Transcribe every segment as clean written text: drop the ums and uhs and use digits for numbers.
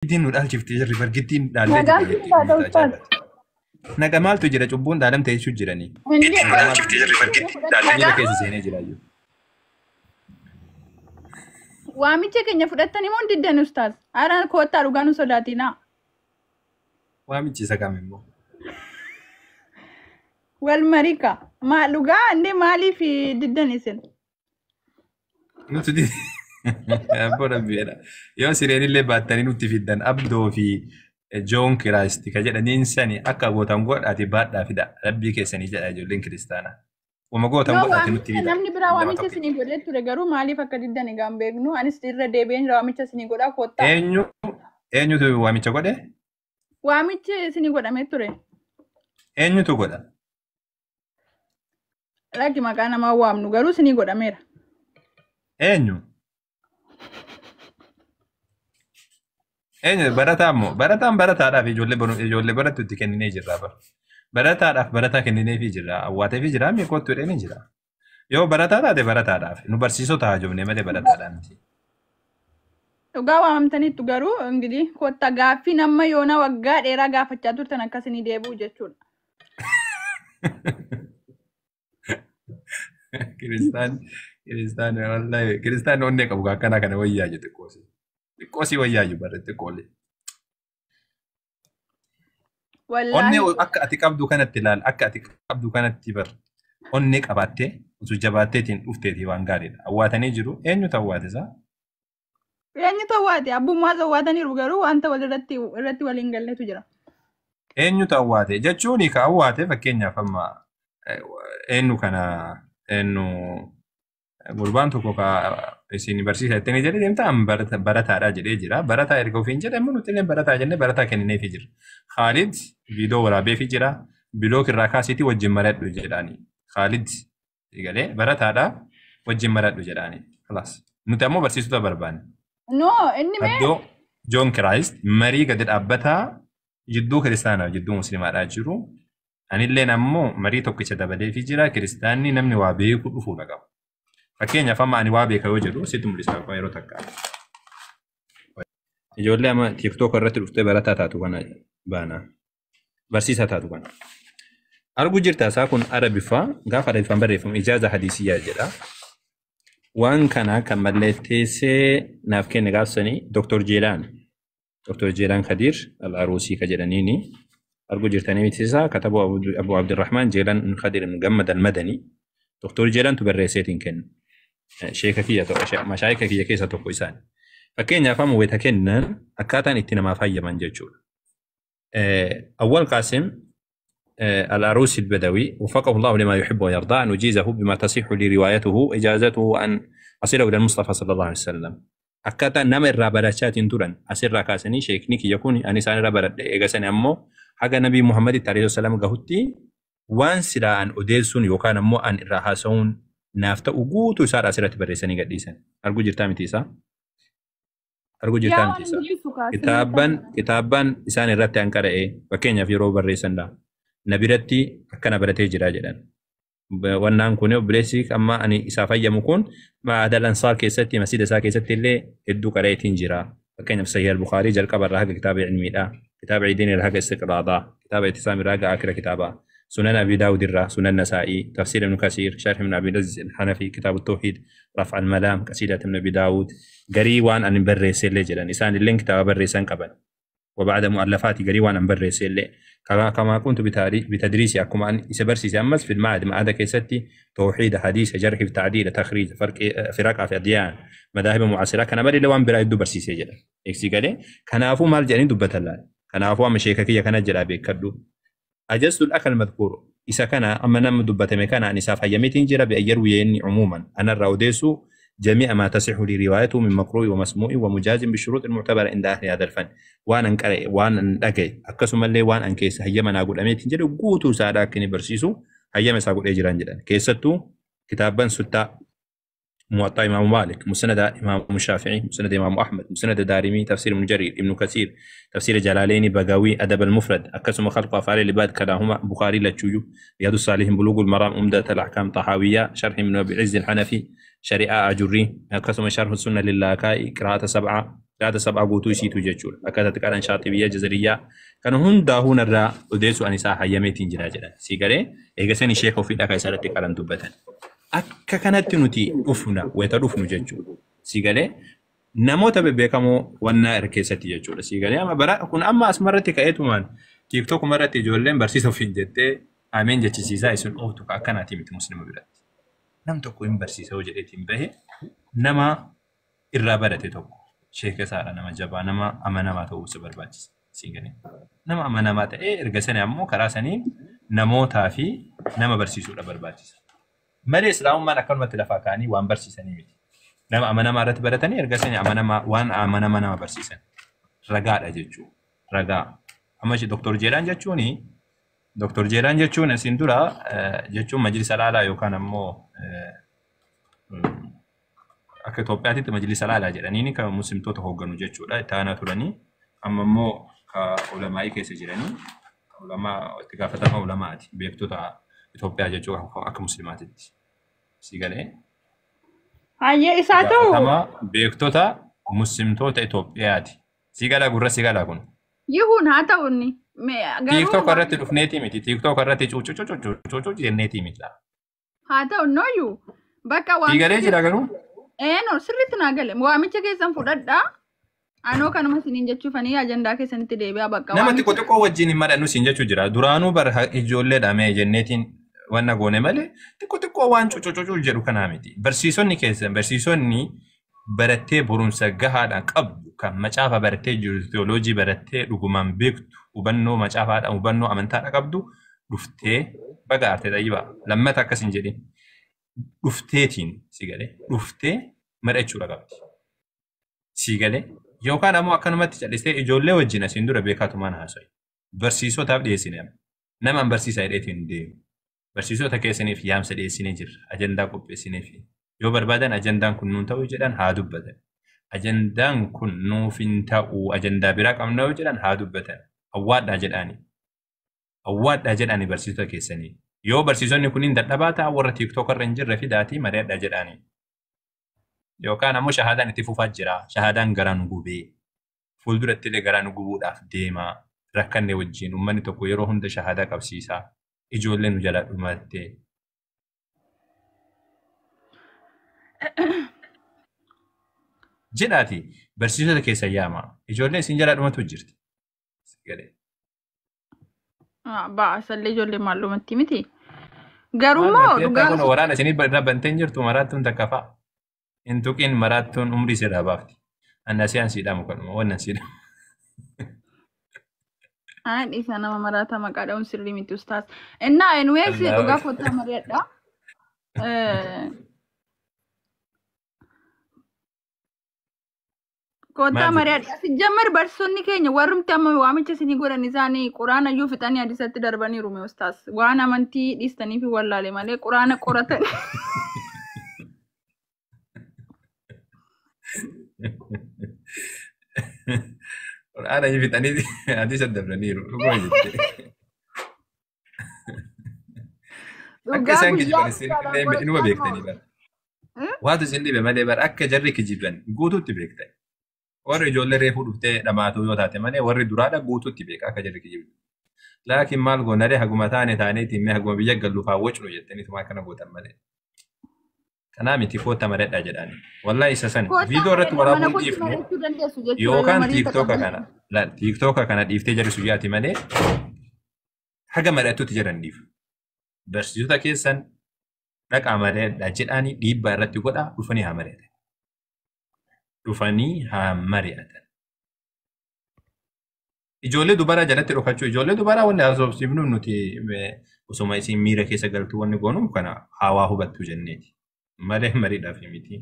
Giddiin nu dhaalchifte jirri bar giddiin dhaallee Nagaan jirra siin jetti baata uummata ustaaz. ajaa'ibaati. Naga maaltu jira cubbuun dhaalamte jechuu jiranii. Inni Miira keessa seenee jira iyyuu. Waamicha keenya fudhattanii moo hin diddan ustaaz? Haaraan koottaa dhugaa nu sodaatinaa. Waamichi isa kam immoo? Wal marika. Maal dhugaa inni maaliif diddan isin? Nuti di abboo rabbiidha. Yoo sireen illee baattanii nutti fiddan abdoo fi Joon Kiraayist ka jedhaniin sani akka gootan godhaati baadhaa fida rabbii keessanii jedha ijoolleen kiristaanaa. Wama gootan Yoo godhaati nutti waamicha fida. namni biraa Nama waamicha tokkicha. isinii godhee ture garuu maaliif akka diddan egaa hin beeknu. Anis irra deebi'een waamicha isinii godhaa koottaa. Eenyu eenyutu waamicha godhe? Waamichi isinii godhamee ture. Eenyutu godha? Lakki maqaa namaa waamnu garuu isinii godhameera. Eenyu? Eenyu barataa immoo barataan barataadhaaf ijoollee baru ijoollee barattu itti kenninee jirra bara. Barataadhaaf barataa kennineefii jirra. Awwaateefii jira mi kottu jedhee ni jira. Yoo barataa taate barataadhaaf nu barsiisota haajomne malee barataadhaan miti. Dhugaa waamamtaniittu garuu ingidihi kotta gaaffii nama yoona waggaa dheeraa gaafachaa turtan akkasinii deebi'u jechuudha. Kiristaan kiristaan wallahi kiristaan onnee qabu akkanaa kana wayyaayyu xiqqoosi. Xiqqoosii wayyaayyu barre xiqqoolee. Wallaahi Onnee akka ati qabdu kanatti ilaal akka ati qabdu kanatti bar onnee qabaattee osoo jabaatteetiin dhufteetii waan gaariidha. Awwaatanii jiru eenyutu awwaate isaa? Eenyutu awwaate? Abbummaa awwaataniiru garuu wanta walirratti irratti waliin galletu jira. Eenyutu awwaate jechuun ka awwaate fakkeenyaaf amma eenyu kana eenyu gurbaan tokko ka isin barsiisa jettanii jedhee deemta an barataadha jedhee jira. Barataa erga ofiin jedhe immoo nuti illee barataa jennee barataa kennineefii jira. Khaalid viidiyoo waraabeefii jira. Bilook irraa kaasiitii wajjin maradhu jedhaani. Khaalid galee barataadha wajjin maradhu jedhaani. Kalaas. Nuti ammoo barsiisota barbaanne. No, inni mee Addoo Joon Kiraayist marii gadi dhaabbataa jidduu kiristaanaa jidduu musliimaadhaa jiru. Anilleen ammoo marii tokkicha dabaleefii jira. Kiristaanni namni waa beeku dhufuudha qaba. Fakkeenyaaf amma ani waa beeka yoo jedhu sitti mul'isa yeroo takka. Ijoollee amma TikTok irratti dhuftee barataa taatu kana baana. Barsiisaa taatu kana. Argu jirta isaa kun Arabiffaa gaafa Arabiffaan barreeffamu ijaaza hadiisiyyaa jedha. Waan kana kan mallatteessee naaf kenne gaafsanii Dr. Jeelaan. Dr. Jeelaan Kadir Al-Aruusii ka jedhaniini. Argu jirtanii miti isaa katabu Abu Abdirrahmaan Jeelaan Kadir Gammad Al-Madani. Dr. Jeelaantu barreesseetiin kenna. Sheeka kiyya tokko mashaayika kiyya keessa tokko isaan. Fakkeenyaaf amma wayita kennan akkaataan itti namaaf hayyaman jechuudha. Awwal Qaasim العروسي البدوي وفقه الله لما يحب ويرضى أن أجيزه بما تصح لي روايته إجازته أن أصله إلى المصطفى صلى الله عليه وسلم. Akkaataa nama irraa barachaatiin turan asirraa kaasanii sheekni kiyya kun ani isaan irraa baradhe eegasanii ammoo haga nabii Muhammaditti alayhi salaam gahutti waan silaa an odeessuun yookaan ammoo an irraa haasa'uun naaf ta'u guutuu isaadha asirratti barreessanii gadhiisan. Arguu jirtaa miti isaa? Arguu yaa jirtaa waan miti isaa? dubbisu kaasanii Kitaabban kitaabban isaan irratti an qara'e fakkeenyaaf yeroo barreessan dha. Na biratti akkana baratee jira jedhan. Wannaan kun obboleessi amma ani isaa fayyamu kun Ma'adal Ansaar keessatti masjida isaa keessatti illee hedduu qara'eetiin jira. Fakkeenyaaf Sahih al-Bukhaarii jalqaba irraa haga kitaaba ilmiidha. Kitaaba Idiin irraa haga Istiqraadaa. Kitaaba Itisaam irraa haga Akira kitaaba. Sunan Abi Daawud irraa, Sunan Nasaa'ii, Tafsiir Ibn Kasiir, Sharh Ibn Abi Aziz al-Hanafi, Kitaab Tawhiid, Raf al-Malaam, Qasiidat Ibn Abi Daawud. Garii waan ani barreesse illee jedhan. Isaan illee kitaaba barreessan qaban. وبعد مؤلفاتي قري وانا مبرس اللي كما كنت بتدريسي اكما ان برسيسي امس في المعهد معهد كيستي توحيد حديث جرح في تعديل تخريج فرق فرق في اديان مذاهب معاصره كان بري لوان براي دو برسيسي جدا اكسي قالي كان افو مال جاني دبتلا كان افو ام شيككيه كان جلا بيكدو أجزت الأخ المذكور إذا كان أما نم دبتمي كان أن إساف هيمتين جرى بأن يروي عموما أنا الراوديس جميع ما تصح لي روايته من مقروء ومسموع ومجاز بالشروط المعتبرة عند أهل هذا الفن وأنا أنكر وأنا أنكي أكسم اللي وأنا أنكيس هيما أقول أميتين جرى قوتو سادا برسيسو هيما سأقول إجران جدا كيستو كتابا ستة موطأ إمام مالك، مسند إمام الشافعي، مسند إمام أحمد، مسند دارمي، تفسير ابن جرير، ابن كثير، تفسير جلالين، بغوي، أدب المفرد، أكسم خلق أفعال العباد كلاهما، بخاري لتشويو، رياض الصالحين، بلوغ المرام، عمدة الأحكام طحاوية، شرح ابن أبي العز الحنفي، شريعة أجري، أكسم شرح السنة للاكائي، قراءة سبعة، Qiraata sab'aa guutuu isiitu jechuudha. Akkaataa qaran Shaaxibiyyaa, Jazariyyaa kan hundaa'uu narraa odeessu ani isaa hayyameetiin jira jedhan. Sii galee eega sani sheeka ofiidhaa kan isarratti qaran dubbatan. Akka kanatti nuti dhufna wayita dhufnu jechuudha. Sii galee namoota bebbeekamoo wannaa irra keessatti jechuudha. Sii galee amma bara kun amma asumarratti ka'eetumaan TikTok irratti ijoolleen barsiisa ofiin jettee ameen jechisiisaa isin ooftu akkanaati miti muslima biratti. Nam tokko hin barsiisa yoo jedheetiin bahe nama irraa barate tokko sheeka isaadha nama jabaa nama amanamaa ta'uu isa barbaachisa. Sii galee nama amanamaa ta'ee erga sani ammoo karaa saniin namootaa fi nama barsiisuudha barbaachisa. Malee islaamummaan akkanumatti lafaa ka'anii waan barsiisanii miti. Nama amanamaa irratti baratanii erga sani amanamaa waan amanamaa nama barsiisan. Ragaadha jechuudha. Ragaa. Amma Dr. Jeelaan jechuuni Dr. Jeelaan jechuun isin dura jechuun majlisa laalaa yookaan ammoo akka Itoophiyaatti majlisa laalaa jedhanii kan muslimtoota hoogganu jechuudha. Itti aanaa turanii amma immoo ka ulamaa'ii keessa jiranii ulamaa itti gaafatama ulamaati beektota Itoophiyaa jechuudha akka muslimaatitti. Si galee? Hayyee isaa ta'u. Gaafatama beektota muslimtoota Itoophiyaati. Si galaa gurra si galaa kun. Yihuun haa ta'u inni. TikTok irratti dhufneetii miti. TikTok irratti cuucucucucucucu jenneetii miti. Haa ta'u nooyyuu bakka Si galee jira garuu? Eenoo sirriitti naa gale. Waamicha keessan fudhadhaa. Anoo kanuma isiniin jechuufanii ajandaa keessanitti deebi'aa bakka. Nama xiqqoo xiqqoo wajjin hin madhannu siin jechuu jira. Duraanuu bara ijoolleedha mee jenneetiin wanna goone malee xiqqoo xiqqoo waan cucucucu jedhu kanaa miti. Barsiisonni keessan barsiisonni barattee barumsa gahaadhaan qabdu kan macaafa barattee jiru teoloojii barattee dhugumaan beektu hubannoo macaafaadhaan hubannoo amantaadhaan qabdu dhuftee baga aartee xayyibaa lammata akkas hin jedhin dhufteetiin si galee dhuftee mari'achuudha qabdi. Si galee yookaan ammoo akkanumatti callisee ijoollee wajjin asiin dura beekaatumaan haasa'e. Barsiisotaaf dhiyeessine nama barsiisaa jedheetiin deemu. Barsiisota keessaniif yaamsa dhiyeessinee jirra. Ajandaa qopheessinee fi yoo barbaadan ajandaan kun nuun ta'uu jedhan haa dubbatan. Ajandaan kun nuuf hin ta'u ajandaa biraa qabna yoo jedhan haa dubbatan. Awwaadhaa jedhaani. Awwaadhaa jedhaani barsiisota keessanii. Yoo barsiisonni kunniin dadhabaa ta'an warra TikTok irra hin jirre fidaatii mari'adhaa jedhaani. Yookaan ammoo shahaadaan itti fufaa jira. Shahaadaan garaa nu gubee. Fuulduratti illee garaa nu gubuudhaaf deema. Rakkanne wajjin uummanni tokko yeroo hunda shahaadaa qabsiisa. Ijoolleen nu jalaa dhumatte. Jedhaati barsiisota keessa yaama. Ijoolleen isin jalaa dhumatu jirti. Ba'asallee ijoollee maallumatti miti. Garuu immoo dhugaa. Kun waraana isinii irra bantee jirtu maraattuun takka fa'a. Hin tuqin maraattuun umrii sirraa baafti. Annasii an siidhamu kanuma wannan siidhamu. Aan isa nama maraata maqaa dha'uun sirrii miti ustaas. Innaa anyways dhugaa kottaa mari'adha. Kottaa mari'adha. Sijjammar barsiisonni keenya warrumti amma waamicha isinii godhan isaanii quraana iyyuu fixanii hadisatti darbaniiru mee ustaas. Waan amantii dhiistanii fi wallaale malee quraana qoratan. Quraana fixanii hadisa darbaniiru. Dhuguma jettee. Akka isaan kijiban isin inuma beektanii bara. Waatu isin dhibe malee bara akka jarri kijiban guutuutti beektan. Warri ijoollee reefuu dhuftee dhamaatuu yoo taate malee warri duraadha guutuutti beeka akka jarri kijiban. Laakiin maal goonaree haguma taane taaneetiin mee haguma biyya galluuf haa wacnu jettaniituma akkana gootan malee. Kanaa miti koota mareedha jedhani. Wallahi isa san viidiyoo irratti waraabuun dhiifne yookaan tiiktooka kana tiiktooka kana dhiiftee jarri suyyaati malee haga mari'attutti jedhan dhiifu. Barsiisota keessan dhaqaa mari'adha jedhanii dhiibbaa irratti godhaa dhufanii haa mari'atan. Dhufanii haa mari'atan. Ijoollee dubaraa jalatti dhokachuu ijoollee dubaraa wanni haasofsiifnu nuti osuma isin miira keessa galtu wanni goonu kana hawaa hubattu jenneeti. Malee mariidhaaf miti.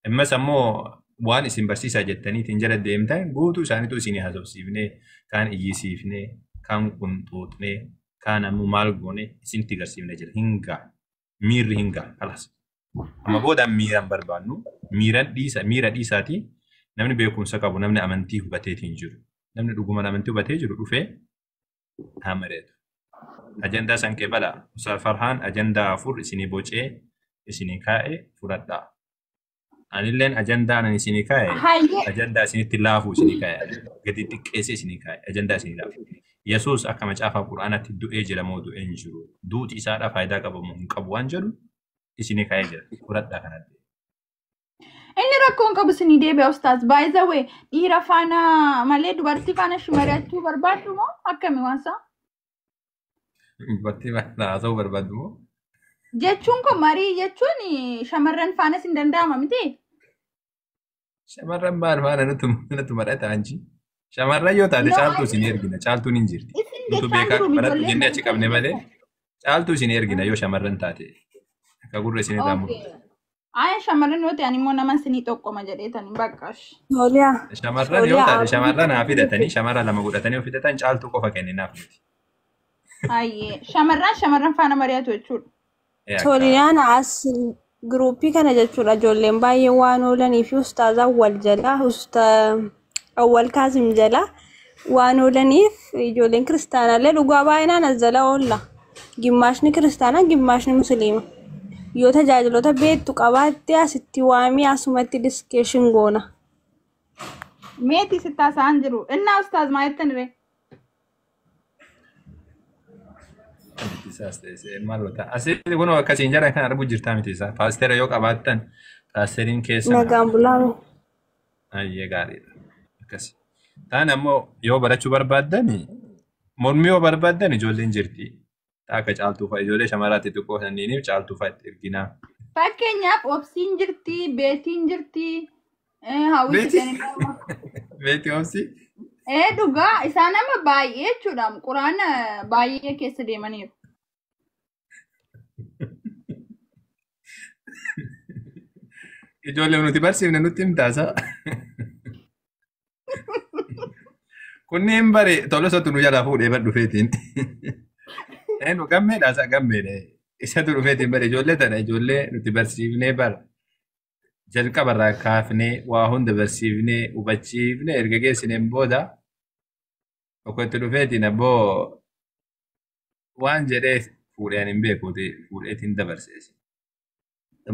Ammas ammoo waan isin barsiisaa jettaniitiin jala deemtan guutuu isaaniitu isin haasofsiifnee kaan iyyisiifnee kaan qunxuuxnee kaan ammoo maal goone isinitti garsiifnee jira. Hin ga'a. Miirri hin ga'a. Kalas. Amma booda miiraan barbaannu miiraan dhiisa miira dhiisaatii namni beekumsa qabu namni amantii hubateetiin jiru. Namni dhugumaan amantii hubatee jiru dhufee haa mari'atu. Ajandaa san qeebala. Ustaaz Farhaan ajandaa 4 isinii bocee isinii kaa'e fudhadhaa. Anilleen ajandaa anan isinii kaa'e Hayyee ajandaa isinitti laafu isinii kaa'e gadi xiqqeessee isinii kaa'e ajandaa isinii laafu. Yesuus akka macaafa Qur'aanaatti du'ee jira moo du'ee hin jiru? Duuti isaadhaa faayidaa qaba moo hin qabu waan jedhu isinii kaa'ee jira. Fudhadhaa kanatti. Inni rakkoon qabu isinii deebi'a ustaaz. By the way, dhiira faana malee dubartii faana mari'achuu barbaaddu moo akkami waan isaa? Dubartii faana haasa'uu barbaaddu moo? Jechuun kun marii jechuun shamarran faanas hin danda'ama miti? Shamarran maal faana nutu mari'ata anchi? Shamarran yoo taate No, caaltuu isin ergina. Caaltuun hin jirti. Isin Nutu jechaan beekaa jiru baradhu ijoollee jennee achi qabne malee caaltuu isin ergina yoo shamarran taate. Akka gurra isin irraa muru. Okay. Ay, shamarran yoo ta'an immoo nama isinii tokkoma jedheetanii bakka. Sooliyaa. Shamarran yoo Sooliyaa. taate shamarran haa fidatanii shamarra lama godhatanii yoo fidatan caaltuu qofa kenninaaf nuti. Hayyee shamarran shamarran faana mari'atu jechuudha. Ee akka Sooliyaan as giruuppii kana jechuudha ijoolleen baay'ee waan oolanii fi ustaaza awwal jala usta awwal kaasim jala waan oolaniif ijoolleen kiristaanaallee dhugaa baay'inaan as jala oolla. Gimmaashni kiristaanaa gimmaashni musliima. Yoo tajaajiloota beektu qabaatte asitti waamii asumatti diskeeshin goona. Meetii sitti haasa'an jiru. Innaa ustaaz maa jettan ree? Isaas ta'e maal wata. Asitti kun akkasiin jedhan kan arguu jirtaa miti isaa. Paasteera yoo qabaattan paasteriin keessa Nagaan bulaame. Ayyee gaariidha. Akkas. Taan ammoo yoo barachuu barbaaddan mormii yoo barbaaddan ijoolleen jirti. Akka caaltuu fa'a ijoollee shamaraatti xiqqoo sanniiniif caaltuu fa'a itti erginaa. Fakkeenyaaf obsiin jirti, beetiin jirti, hawwii Beetii? jedhanii. Beetii obsi? Ee dhugaa isaan amma baay'ee jechuudha. Quraana baay'ee keessa deemaniiru. Ijoollee nuti barsiifne nutti himtaasa. Kunneen bare tolosatu nu jalaa fuudhee bar dhufeetiin. Eenyu gammeedha isa gammeedha. Isatu dhufeetiin bare ijoollee tana ijoollee nuti barsiifnee bara jalqabarraa kaafnee waa hunda barsiifnee hubachiifnee erga geessineen booda tokko itti dhufeetiin abboo waan jedhee fuudhee ani hin beekuuti fuudheetiin dabarsees.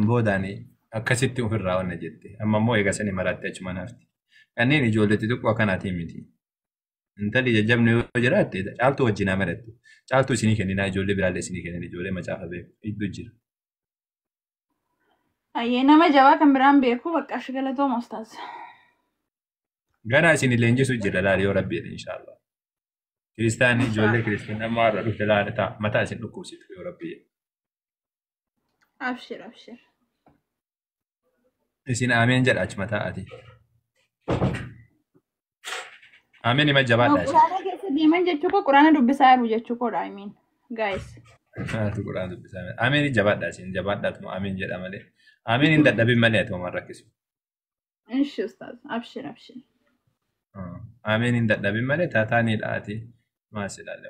Boodaan akkasitti ofirraa wanna jette. Amma immoo eega sanii maraatti achuma naafti. Kanneen ijoollee xixiqqoo akkanaatiin miti. Intalli jajjabni yoo jiraatte caaltuu wajjin haa marattu. Caaltuu isinii kenninaa ijoollee biraallee isinii kennin ijoollee macaafa beeku. Hedduu jira. Ayyee nama jabaa kan biraan beeku bakka ashi galatooma ustaaz. Ganaa isin leenjisu jira laala yoo rabbi jedhe inshaallah. Kiristaanni ijoollee kiristaanni amma har'a dhufte laala ta'a mataa isin dhukkubsitu yoo rabbi jedhe. Abshir abshir. Isin ameen jedha achi mataa ati. Ameen hima jabaadha isin. Quraana keessa deeman jechuu koo quraana dubbisaa jiru jechuu koodha I mean guys. Ati quraana dubbisaa. Ameen jabaadha isin jabaadhaatuma ameen jedha malee. Ameen hin dadhabin malee ati homaan rakkisu. Inshi ustaaz abshir abshir. Ameen hin dadhabin malee taataaniidha ati maas ilaalle.